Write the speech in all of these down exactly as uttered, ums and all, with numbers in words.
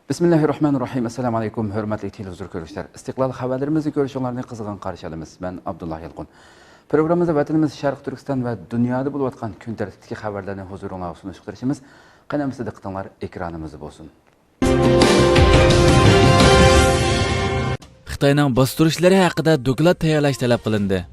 بىسمىللاھىررەھمانىررەھىم. ئەسسالامۇ ئەلەيكۇم، ھۆرمەتلىك تېلېۋىزور كۆرۈشلەر. ئىستىقلال خەۋەرلىرىمىزنى كۆرۈشۈڭلارنى قىزغىن قارشى ئالىمىز. مەن ئابدۇللا يالقۇن. پروگراممىمىزدا ۋەتىنىمىز شەرقىي تۈركىستان ۋە دۇنيادا بولۇۋاتقان كۈن تەرتىپتىكى خەۋەرلەرنى ھۇزۇرۇڭلارغا سۇنۇشقا تىرىشىمىز. قېنى ئەمىسە دىققىتىڭلار ئېكرانىمىزدا بولسۇن. خىتاينىڭ باستۇرۇشلىرى ھەققىدە دوكلات تەييارلاش تەلەپ قىلىندى.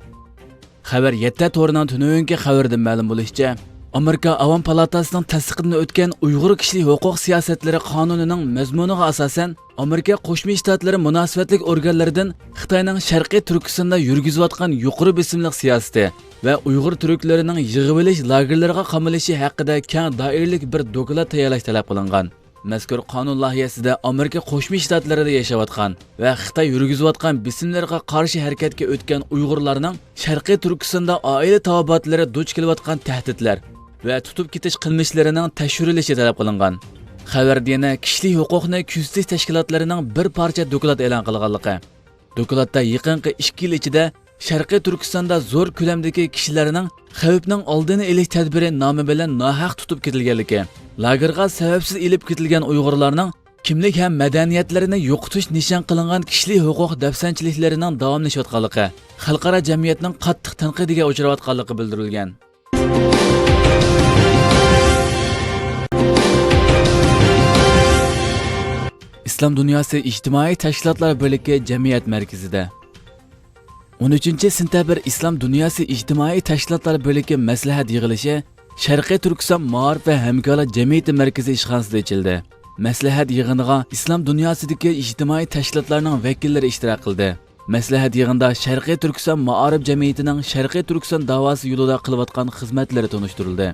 خەۋەر يەتتە تورىنىڭ تۈنۈگۈنكى خەۋىرىدىن مەلۇم بولۇشىچە، ئامېرىكا ئاۋام پالاتاسىنىڭ تەستىقىدىن ئۆتكەن ئۇيغۇر كىشىلىك ھوقۇق سىياسەتلىرى قانۇنىنىڭ مەزمۇنىغا ئاساسەن، ئامېرىكا قوشما شتاتلىرى مۇناسىۋەتلىك ئورگانلىرىدىن خىتاينىڭ شەرقىي تۈركىستاندا يۈرگۈزۈۋاتقان يۇقىرى بېسىملىق سىياسىتى ۋە ئۇيغۇر تۈركلىرىنىڭ يىغىۋېلىش لاگېرلىرىغا قامىلىشى ھەققىدە كەڭ دائىرىلىك بىر دوكلات تەييارلاش تەلەپ قىلىنغان. مەزكۇر قانۇن لايىھەسىدە ئامېرىكا قوشما شتاتلىرىدا ياشاۋاتقان ۋە خىتاي يۈرگۈزۈۋاتقان بېسىملىرىغا قارشى ھەرىكەتكە ئۆتكەن ئۇيغۇرلارنىڭ شەرقىي تۈركىستاندا ئائىلە تاۋابىئاتلىرى دۇچ كېلىۋاتقان تەھدىتلەر ۋە تۇتۇپ كېتىش قىلمىشلىرىنىڭ تەكشۈرۈلۈشى تەلەپ قىلىنغان. خەۋەردە يەنە كىشىلىك ھوقۇقنى كۆزىتىش تەشكىلاتلىرىنىڭ بىر پارچە دوكلات ئېلان قىلغانلىقى، دوكلاتتا يېقىنقى ئىككى يىل ئىچىدە شەرقىي تۈركىستاندا زور كۆلەمدىكى كىشىلەرنىڭ خەۋپنىڭ ئالدىنى ئېلىش تەدبىرى نامى بىلەن ناھەق تۇتۇپ كېتىلگەنلىكى، لاگېرغا سەۋەبسىز ئېلىپ كېتىلگەن ئۇيغۇرلارنىڭ كىملىك ھەم مەدەنىيەتلىرىنى يوقىتىش نىشان قىلىنغان كىشىلىك ھوقۇق دەپسەندىچىلىكلىرىنىڭ داۋاملىشىۋاتقانلىقى، خەلقئارا جەمئىيەتنىڭ قاتتىق تەنقىدىگە ئۇچراۋاتقانلىقى بىلدۈرۈلگەن. ئىسلام دۇنياسى ئىجتىمائىي تەشكىلاتلار بىرلىكى جەمئىيەت مەركىزىدە. ئون ئۈچىنچى سېنتەبىر ئىسلام دۇنياسى ئىجتىمائىي تەشكىلاتلار بىرلىكى مەسلىھەت يىغىلىشى شەرقىي تۈركىستان مائارىپ ۋە ھەمكارلىق جەمئىيىتى مەركىزى ئىشخانىسىدا ئېچىلدى. مەسلىھەت يىغىنىغا ئىسلام دۇنياسىدىكى ئىجتىمائىي تەشكىلاتلارنىڭ ۋەكىللىرى ئىشتىراك قىلدى. مەسلىھەت يىغىنىدا شەرقىي تۈركىستان مائارىپ جەمئىيىتىنىڭ شەرقىي تۈركىستان داۋاسى يولىدا قىلىۋاتقان خىزمەتلىرى تونۇشتۇرۇلدى.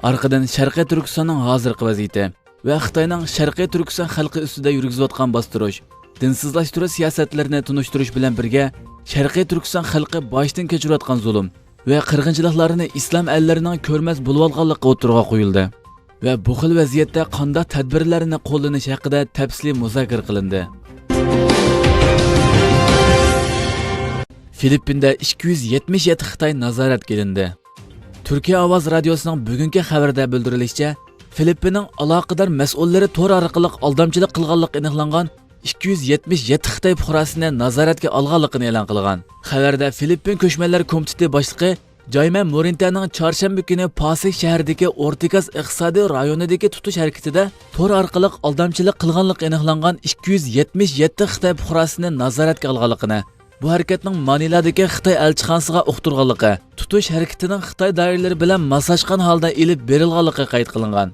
ئارقىدىن شەرقىي تۈركىستاننىڭ ھازىرقى ۋەزىيىتى ۋە خىتاينىڭ شەرقىي تۈركىستان خەلقى ئۈستىدە يۈرگۈزۈۋاتقان باستۇرۇش، دىنسىزلاشتۇرۇش سىياسەتلىرىنى تونۇشتۇرۇش بىلەن بىرگە، شەرقىي تۈركىستان خەلقى باشتىن كەچۈرۈۋاتقان زۇلۇم ۋە قىرغىنچىلىقلارنى ئىسلام ئەللىرىنىڭ كۆرمەس بولۇۋالغانلىقى ئوتتۇرىغا قويۇلدى ۋە بۇ خىل ۋەزىيەتتە قانداق تەدبىرلەرنى قوللىنىش ھەققىدە تەپسىلىي مۇزاكىرە قىلىندى. فىلىپپىندا ئىككى يۈز يەتمىش يەتتە خىتاي نازارەتكە ئېلىندى. تۈركىيە ئاۋاز رادىيوسىنىڭ بۈگۈنكى خەۋىرىدە بىلدۈرۈلۈشىچە، فىلىپپىننىڭ ئالاقىدار مەسئۇللىرى تور ئارقىلىق ئالدامچىلىق قىلغانلىقى ئېنىقلانغان ئىككى يۈز يەتمىش يەتتە خىتاي پۇقراسىنى نازارەتكە ئالغانلىقىنى ئېلان قىلغان. خەۋەردە فىلىپپىن كۆچمەنلەر كومىتېتى باشلىقى جايمەن مورىنتەنىڭ چارشەنبە كۈنى پاسىگ شەھىرىدىكى ئورتىكاس ئىقتىسادىي رايونىدىكى تۇتۇش ھەرىكىتىدە تور ئارقىلىق ئالدامچىلىق قىلغانلىقى ئېنىقلانغان ئىككى يۈز يەتمىش يەتتە خىتاي پۇقراسىنى نازارەتكە ئالغانلىقىنى، بۇ ھەرىكەتنىڭ مانىلادىكى خىتاي ئەلچىخانىسىغا ئۇقتۇرغانلىقى، تۇتۇش ھەرىكىتىنىڭ خىتاي دائىرىلىرى بىلەن ماسلاشقان ھالدا ئېلىپ بېرىلغانلىقى قەيت قىلىنغان.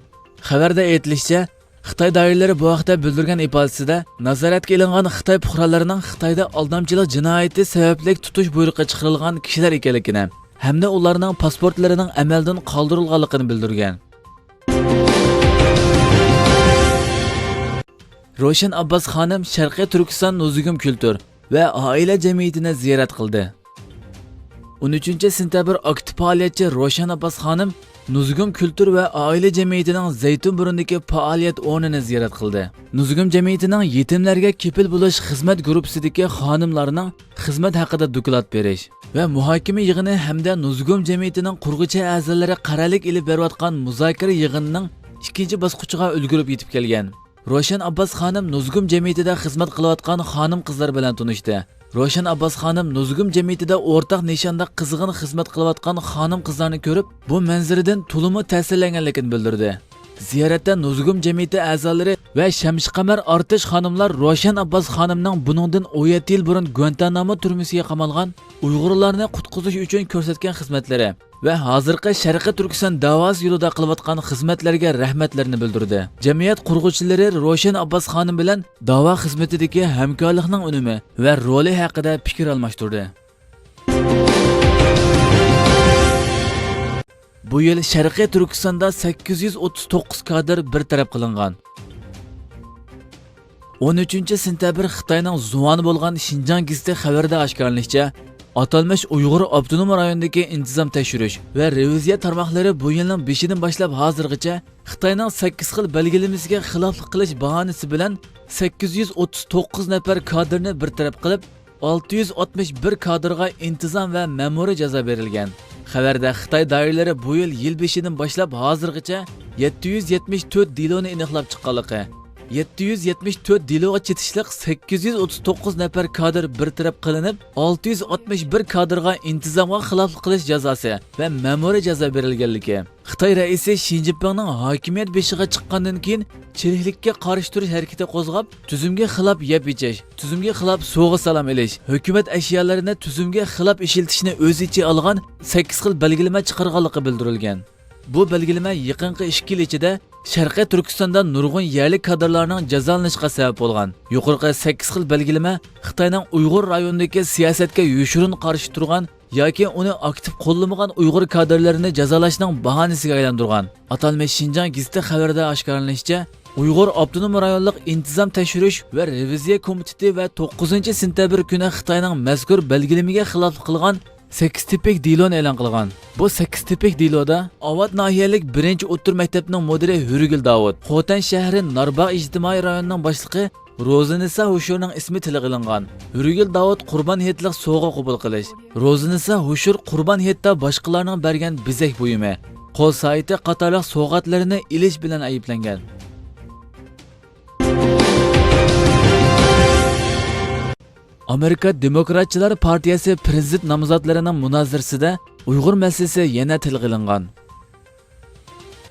خەۋەردە ئېيتىلىشىچە، خىتاي دائىرىلىرى بۇ ھەقتە بىلدۈرگەن ئىپادىسىدە، نازارەتكە ئېلىنغان خىتاي پۇقرالىرىنىڭ خىتايدا ئالدامچىلىق جىنايىتى سەۋەبلىك تۇتۇش بۇيرۇقى چىقىرىلغان كىشىلەر ئىكەنلىكىنى ھەمدە ئۇلارنىڭ پاسپورتلىرىنىڭ ئەمەلدىن قالدۇرۇلغانلىقىنى بىلدۈرگەن. روشەن ئابباس خانىم شەرقىي تۈركىستان نۇزۇگۇم كۈلتۈر ۋە ئائىلە جەمئىيىتىنى زىيارەت قىلدى. ئون ئۈچىنچى سېنتەبىر ئاكتىپ پائالىيەتچى روشەن ئابباس خانىم نۇزۇگۇم كۈلتۈر ۋە ئائىلە جەمئىيىتىنىڭ زەيتۇنبۇرۇندىكى پائالىيەت ئورنىنى زىيارەت قىلدى. نۇزۇگۇم جەمئىيىتىنىڭ يېتىملەرگە كېپىل بولۇش خىزمەت گۇرۇپپىسىدىكى خانىملارنىڭ خىزمەت ھەققىدە دوكلات بېرىش ۋە مۇھاكىمە يىغىنى ھەمدە نۇزۇگۇم جەمئىيىتىنىڭ قۇرغۇچى ئەزالىرى قەرەللىك ئېلىپ بېرىۋاتقان مۇزاكىرە يىغىنىنىڭ ئىككىنچى باسقۇچىغا ئۈلگۈرۈپ يېتىپ كەلگەن. روشەن ئابباس خانىم نۇزۇگۇم جەمئىيىتىدە خىزمەت قىلىۋاتقان خانىم-قىزلار بىلەن تونۇشتى. روشەن ئابباس خانىم نۇزۇگۇم جەمئىيىتىدە ئورتاق نىشاندا قىزغىن خىزمەت قىلىۋاتقان خانىم-قىزلارنى كۆرۈپ، بۇ مەنزىرىدىن تولىمۇ تەسىرلەنگەنلىكىنى بىلدۈردى. زىيارەتتە نۇزۇگۇم جەمئىيىتى ئەزالىرى ۋە شەمشىقەمەر ئارتىش خانىملار روشەن ئابباس خانىمنىڭ بۇنىڭدىن ئون يەتتە يىل بۇرۇن گۇەنتانامو تۈرمىسىگە قامالغان ئۇيغۇرلارنى قۇتقۇزۇش ئۈچۈن كۆرسەتكەن خىزمەتلىرى ۋە ھازىرقى شەرقىي تۈركىستان داۋاسى يولىدا قىلىۋاتقان خىزمەتلىرىگە رەھمەتلىرىنى بىلدۈردى. جەمئىيەت قۇرغۇچىلىرى روشەن ئابباس خانىم بىلەن داۋا خىزمىتىدىكى ھەمكارلىقنىڭ ئۈنۈمى ۋە رولى ھەققىدە پىكىر ئالماشتۇردى. بۇ يىل شەرقىي تۈركىستاندا سەككىز يۈز ئوتتۇز توققۇز كادىر بىر تەرەپ قىلىنغان. ئون ئۈچىنچى سېنتەبىر خىتاينىڭ زۇۋانى بولغان شىنجاڭ گېزىتى خەۋىرىدە ئاشكارىلىنىشىچە، ئاتالمىش ئۇيغۇر ئاپتونوم رايونىدىكى ئىنتىزام تەكشۈرۈش ۋە رېۋىزىيە تارماقلىرى بۇ يىلنىڭ بېشىدىن باشلاپ ھازىرغىچە خىتاينىڭ سەككىز خىل بەلگىلىمىسىگە خىلاپلىق قىلىش باھانىسى بىلەن سەككىز يۈز ئوتتۇز توققۇز نەپەر كادىرنى بىر تەرەپ قىلىپ، ئالتە يۈز ئاتمىش بىر كادىرغا ئىنتىزام ۋە مەمۇرىي جازا بېرىلگەن. خەۋەردە خىتاي دائىرىلىرى بۇ يىل يىل بېشىدىن باشلاپ ھازىرغىچە يەتتە يۈز يەتمىش تۆت دېلونى ئېنىقلاپ چىققانلىقى، يەتتە يۈز يەتمىش تۆت دېلوغا چېتىشلىق سەككىز يۈز ئوتتۇز توققۇز نەپەر كادىر بىر تەرەپ قىلىنىپ، ئالتە يۈز ئاتمىش بىر كادىرغا ئىنتىزامغا خىلاپلىق قىلىش جازاسى ۋە مەمۇرىي جازا بېرىلگەنلىكى. خىتاي رەئىسى شى جىنپىڭنىڭ ھاكىمىيەت بېشىغا چىققاندىن كېيىن، چىرىكلىككە قارشى تۇرۇش ھەرىكىتى قوزغاپ، تۈزۈمگە خىلاپ يەپ ئېچىش، تۈزۈمگە خىلاپ سوغا سالام ئېلىش، ھۆكۈمەت ئەشيالىرىنى تۈزۈمگە خىلاپ ئىشلىتىشنى ئۆز ئىچىگە ئالغان سەككىز خىل بەلگىلىمە چىقارغانلىقى بىلدۈرۈلگەن. بۇ بەلگىلىمە يېقىنقى ئىككى يىل ئىچىدە شەرقىي تۈركىستاندا نۇرغۇن يەرلىك كادىرلارنىڭ جازالىنىشىغا سەۋەب بولغان. يۇقىرىقى سەككىز خىل بەلگىلىمە خىتاينىڭ ئۇيغۇر رايونىدىكى سىياسەتكە يوشۇرۇن قارشى تۇرغان ياكى ئۇنى ئاكتىپ قوللىمىغان ئۇيغۇر كادىرلىرىنى جازالاشنىڭ باھانىسىگە ئايلاندۇرغان. ئاتالمىش شىنجاڭ گېزىتى خەۋىرىدە ئاشكارىلىنىشىچە، ئۇيغۇر ئاپتونوم رايونلۇق ئىنتىزام تەكشۈرۈش ۋە رېۋىزىيە كومىتېتى ۋە توققۇزىنچى سېنتەبىر كۈنى خىتاينىڭ مەزكۇر بەلگىلىمىگە خىلاپلىق قىلغان سەككىز تىپىك دېلونى ئېلان قىلغان. بۇ سەككىز تىپىك دېلودا ئاۋات ناھىيەلىك بىرىنچى ئوتتۇرا مەكتەپنىڭ مۇدىرى ھۆرىگۈل داۋۇت، خوتەن شەھىرى نارباغ ئىجتىمائىي رايونىنىڭ باشلىقى روزىنىسا ھوشۇرنىڭ ئىسمى تىلغا ئېلىنغان. ھۆرىگۈل داۋۇت قۇربان ھېيتلىق سوۋغا قوبۇل قىلىش، روزىنىسا ھوشۇر قۇربان ھېيتتا باشقىلارنىڭ بەرگەن بېزەك بۇيۇمى، قول سائىتى قاتارلىق سوۋغاتلىرىنى ئېلىش بىلەن ئەيىبلەنگەن. ئامېرىكا دېموكراتچىلار پارتىيەسى پرېزىدېنت نامزاتلىرىنىڭ مۇنازىرىسىدە ئۇيغۇر مەسىلىسى يەنە تىلغا ئېلىنغان.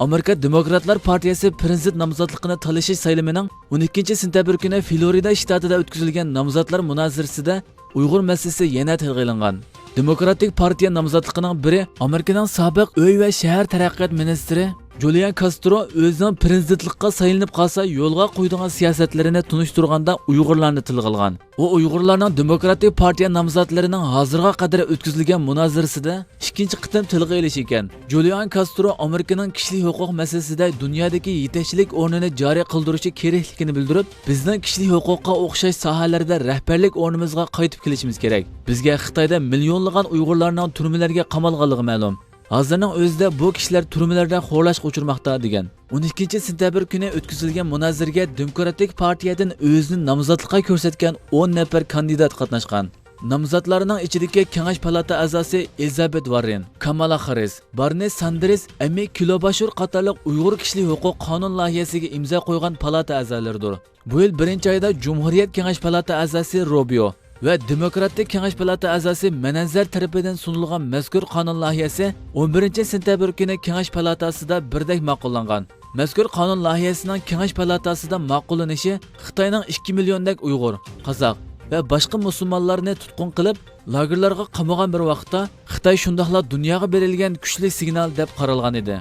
ئامېرىكا دېموكراتلار پارتىيەسى پرېزىدېنت نامزاتلىقىنى تالىشىش سايلىمىنىڭ ئون ئىككىنچى سېنتەبىر كۈنى فلورىدا شتاتىدا ئۆتكۈزۈلگەن نامزاتلار مۇنازىرىسىدە ئۇيغۇر مەسىلىسى يەنە تىلغا ئېلىنغان. دېموكراتىك پارتىيە نامزاتلىقىنىڭ بىرى ئامېرىكىنىڭ سابىق ئۆي ۋە شەھەر تەرەققىيات مىنىستىرى جۇلىيان كاسترو ئۆزىنىڭ پرېزىدېنتلىققا سايلىنىپ قالسا يولغا قويىدىغان سىياسەتلىرىنى تونۇشتۇرغاندا ئۇيغۇرلارنى تىلغا ئالغان. ئۇ ئۇيغۇرلارنىڭ دېموكراتىك پارتىيە نامزاتلىرىنىڭ ھازىرغا قەدەر ئۆتكۈزۈلگەن مۇنازىرىسىدە ئىككىنچى قېتىم تىلغا ئېلىشى ئىكەن. جۇلىيان كاسترو ئامېرىكىنىڭ كىشىلىك ھوقۇق مەسىلىسىدە دۇنيادىكى يېتەكچىلىك ئورنىنى جارى قىلدۇرۇشى كېرەكلىكىنى بىلدۈرۈپ، بىزنىڭ كىشىلىك ھوقۇققا ئوخشاش ساھەلەردە رەھبەرلىك ئورنىمىزغا قايتىپ كېلىشىمىز كېرەك. بىزگە خىتايدا مىليونلىغان ئۇيغۇرلارنىڭ تۈرمىلەرگە قامالغانلىقى مەلۇم. ھازىرنىڭ ئۆزىدە بۇ كىشىلەر تۈرمىلەردە خورلاشقا ئۇچرىماقتا، دېگەن. ئون ئىككىنچى سېنتەبىر كۈنى ئۆتكۈزۈلگەن مۇنازىرىگە دېموكراتىك پارتىيەدىن ئۆزىنى نامزاتلىققا كۆرسەتكەن ئون نەپەر كاندىدات قاتناشقان. نامزاتلارنىڭ ئىچىدىكى كېڭەش پالاتا ئەزاسى ئېلىزابېت ۋاررېن، كامالا خاررىس، بارنى ساندېرس، ئەممى كىلوباشور قاتارلىق ئۇيغۇر كىشىلىك ھوقۇق قانۇن لايىھەسىگە ئىمزا قويغان پالاتا ئەزالىرىدۇر. بۇ يىل بىرىنچى ئايدا جۇمھۇرىيەت كېڭەش پالاتا ئەزاسى روبىيو ۋە دېموكراتىك كېڭەش پالاتا ئەزاسى مەنەنزەر تەرىپىدىن سۇنۇلغان مەزكۇر قانۇن لايىھەسى ئون بىرىنچى سېنتەبىر كۈنى كېڭەش پالاتاسىدا بىردەك ماقۇللانغان. مەزكۇر قانۇن لايىھەسىنىڭ كېڭەش پالاتاسىدا ماقۇللىنىشى خىتاينىڭ ئىككى مىليوندەك ئۇيغۇر، قازاق ۋە باشقا مۇسۇلمانلارنى تۇتقۇن قىلىپ، لاگېرلارغا قامىغان بىر ۋاقىتتا خىتاي شۇنداقلا دۇنياغا بېرىلگەن كۈچلۈك سىگنال دەپ قارالغان ئىدى.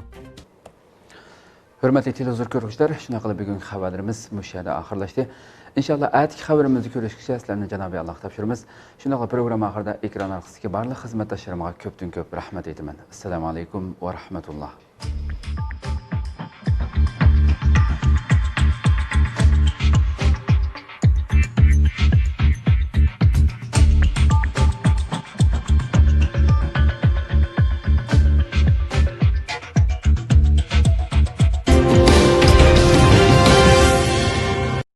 ھۆرمەتلىك تېلېۋىزور كۆرگۈچىلەر، شۇنداق قىلىپ بۈگۈنكى خەۋەرلىرىمىز مۇشۇ يەردە ئاخىرلاشتى. ئىنشاللا ئەتىكى خەۋىرىمىزدە كۆرۈشكىچە سىلەرنى جانابى ئاللاغا تاپشۇرىمىز. شۇنداقلا پروگرامما ئاخىرىدا ئېكران ئارقىسىدىكى بارلىق خىزمەتداشلىرىمغا كۆپتىن كۆپ رەھمەت ئېيتىمەن. ئەسسالامۇ ئەلەيكۇم ۋە رەھمەتۇللا.